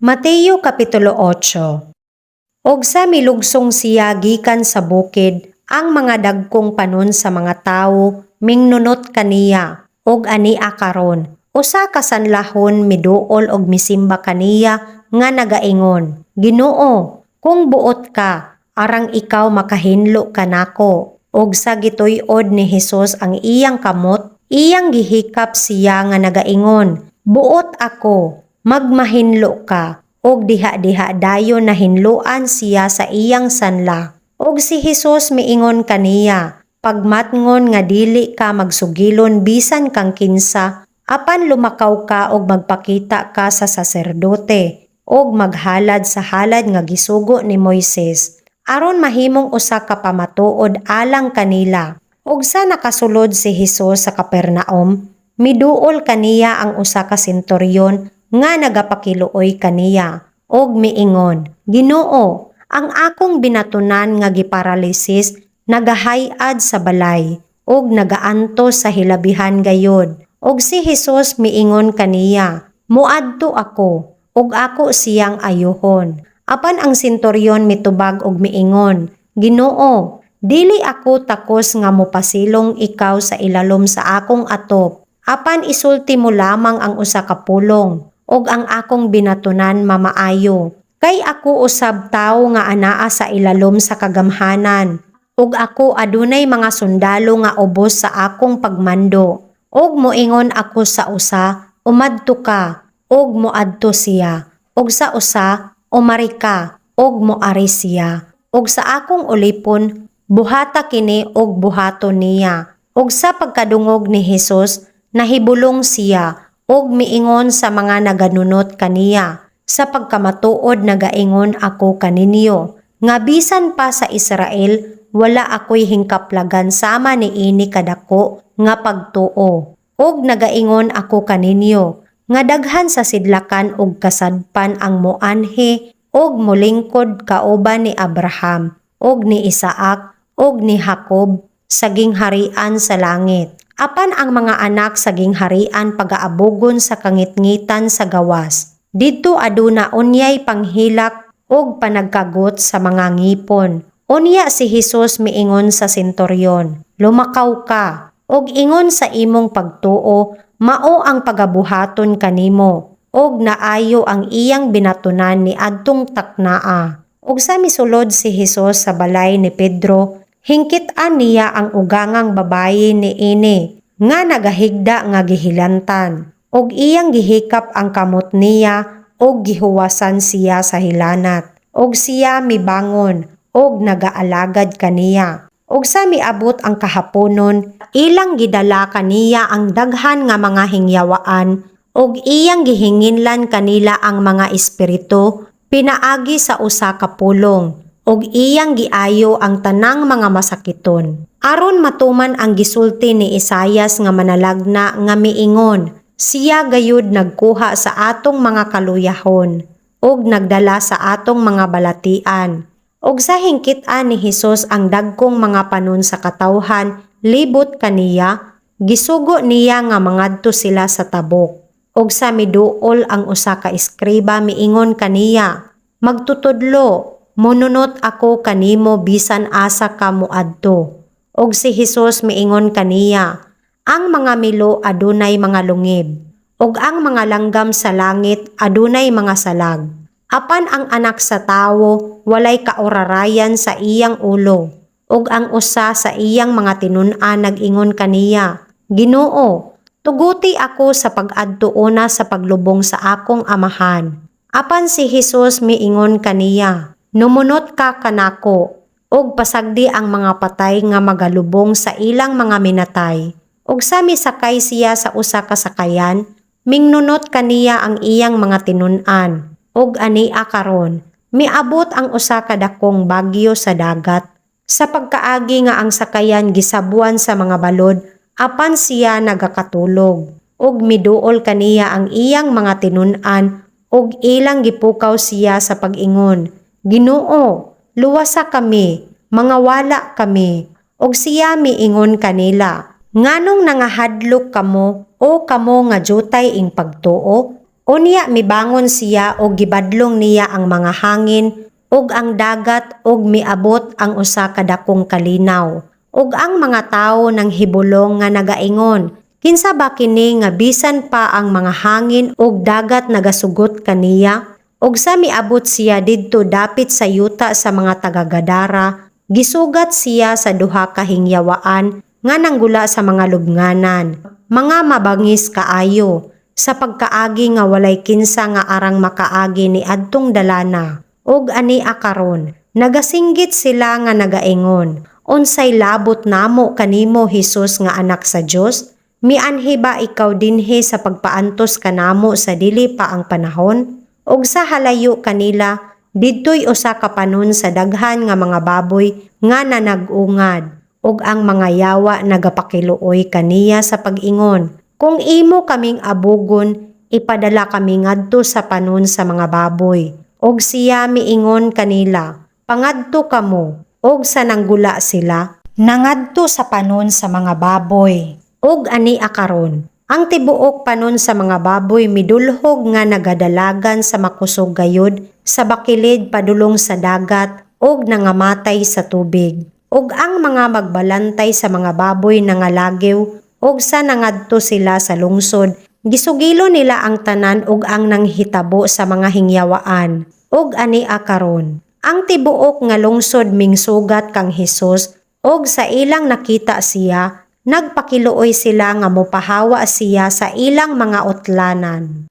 Mateo Kapitulo 8. Og sa milugsong siya gikan sa bukid, ang mga dagkong panon sa mga tawo mingnunot kaniya, og ania karon usa ka sanlahon miduol og misimba kaniya nga nagaingon, "Ginoo, kung buot ka, arang ikaw makahinlo kanako." Og sa gituy-od ni Hesus ang iyang kamot, iyang gihikap siya nga nagaingon, "Buot ako, magmahinlo ka." Og diha-diha dayon nahinloan siya sa iyang sanla. Og si Hesus miingon kaniya, "Pagmatngon nga dili ka magsugilon bisan kang kinsa, apan lumakaw ka og magpakita ka sa saserdote og maghalad sa halad nga gisugo ni Moises, aron mahimong usa ka pamatuod alang kanila." Og sa nakasulod si Hesus sa Capernaum, miduol kaniya ang usa ka senturyon nga nagapakiluoy kaniya og miingon, "Ginoo, ang akong binatunan nga giparalisis nagahayad sa balay ug nagaantos sa hilabihan gayod." Og si Hesus miingon kaniya, "Muadto ako ug ako siyang ayuhon." Apan ang senturyon mitubag og miingon, "Ginoo, dili ako takos nga mopasilong ikaw sa ilalom sa akong atop. Apan isulti mo lamang ang usa ka pulong ug ang akong binatunan mamaayo. Kay ako usab tawo nga anaa sa ilalom sa kagamhanan, ug ako adunay mga sundalo nga ubos sa akong pagmando. Ug moingon ako sa usa, 'Umadto ka,' ug moadto siya. Ug sa usa, 'Umari ka,' ug moari siya. Ug sa akong ulipon, 'Buhata kini,' ug buhaton niya." Ug sa pagkadungog ni Hesus, nahibulong siya ug miingon sa mga naganunot kaniya, "Sa pagkamatuod nagaingon ako kaninyo, nga bisan pa sa Israel wala ako'y hingkaplagan sama niini kadako nga pagtuo. Ug nagaingon ako kaninyo, nga daghan sa sidlakan ug kasadpan ang moanhi ug molingkod kauban ni Abraham ug ni Isaac ug ni Jacob sa gingharian sa langit. Apan ang mga anak sa gingharian pagaabugon sa kangitngitan sa gawas. Didto aduna unyay panghilak ug panagkagot sa mga ngipon." Unya si Hesus miingon sa senturyon, "Lumakaw ka, ug ingon sa imong pagtuo, mao ang pagabuhaton kanimo." Og naayo ang iyang binatunan niadtong taknaa. Ug sa misulod si Hesus sa balay ni Pedro, hingkit-an niya ang ugangang babayi niini nga nagahigda nga gihilantan. Ug iyang gihikap ang kamot niya ug gihuwasan siya sa hilanat. Ug siya mibangon ug nagaalagad kaniya. Ug sa miabot ang kahaponon, ilang gidala kaniya ang daghan nga mga hingyawaan ug iyang gihinginlan kanila ang mga espiritu pinaagi sa usa ka pulong, ug iyang giayo ang tanang mga masakiton. Aron matuman ang gisulti ni Isayas nga manalagna nga miingon, "Siya gayud nagkuha sa atong mga kaluyahon ug nagdala sa atong mga balatian." Ug sa hingkit-an ni Hesus ang dagkong mga panon sa katawhan libot kaniya, gisugo niya nga mangadto sila sa tabok. Ug sa miduol ang usa ka eskriba miingon kaniya, "Magtutudlo, monunot ako kanimo bisan asa ka moadto." Og si Hesus miingon kaniya, "Ang mga milo adunay mga lungib, ug ang mga langgam sa langit adunay mga salag. Apan ang Anak sa Tawo walay kaurarayan sa iyang ulo." Ug ang usa sa iyang mga tinun-an nag-ingon kaniya, "Ginoo, tuguti ako sa pag-adto una sa paglubong sa akong amahan." Apan si Hesus miingon kaniya, "Numunot ka kanako, ug pasagdi ang mga patay nga magalubong sa ilang mga minatay." Ug sa misakay siya sa usa ka sakayan, mingnunot kaniya ang iyang mga tinun-an. Ug ania karon, miabot ang usa ka dakong bagyo sa dagat. Sa pagkaagi nga ang sakayan gisabwan sa mga balod, apan siya nagakatulog. Ug miduol kaniya ang iyang mga tinun-an ug ilang gipukaw siya sa pag-ingon, "Ginoo, luwasa kami, mangawala kami." Ug siya miingon kanila, "Nganong nangahadlok kamo, o kamo nga jutay ing pagtuo?" Unya mibangon siya og gibadlong niya ang mga hangin ug ang dagat ug miabot ang usa ka dakong kalinaw. Ug ang mga tawo nanghibulong nga nagaingon, "Kinsa ba kini nga bisan pa ang mga hangin ug dagat nagasugot kaniya?" Ug sa miabot siya didto dapit sa yuta sa mga taga-Gadara, gisugat siya sa duha ka hingyawaan nga nanggula sa mga lubnganan, mga mabangis kaayo, sa pagkaagi nga walay kinsa nga arang makaagi ni adtong dalana. Ug ania karon, nagasinggit sila nga nagaingon, "Unsay labot namo kanimo, Hesus nga Anak sa Dios? Mianhi ba ikaw dinhi sa pagpaantos kanamo sa dili pa ang panahon?" Ug sa halayo kanila, didtoy usa ka panon sa daghan nga mga baboy nga nanag-ungad, ug ang mga yawa nagapakiluoy kaniya sa pag-ingon, "Kung imo kaming abugon, ipadala kami ngadto sa panon sa mga baboy." Ug siya miingon kanila, "Pangadto kamo." Ug sa nanggula sila, nangadto sa panon sa mga baboy. Ug ania karon, ang tibuok panon sa mga baboy midulhog nga nagadalagan sa makusog gayod sa bakilid padulong sa dagat ug nangamatay sa tubig. Ug ang mga magbalantay sa mga baboy nangalagiw, ug sa nangadto sila sa lungsod, gisugilo nila ang tanan ug ang nanghitabo sa mga hingyawaan. Ug ania karon, ang tibuok nga lungsod mingsugat kang Hesus, ug sa ilang nakita siya, nagpakiluoy sila nga mopahawa siya sa ilang mga utlanan.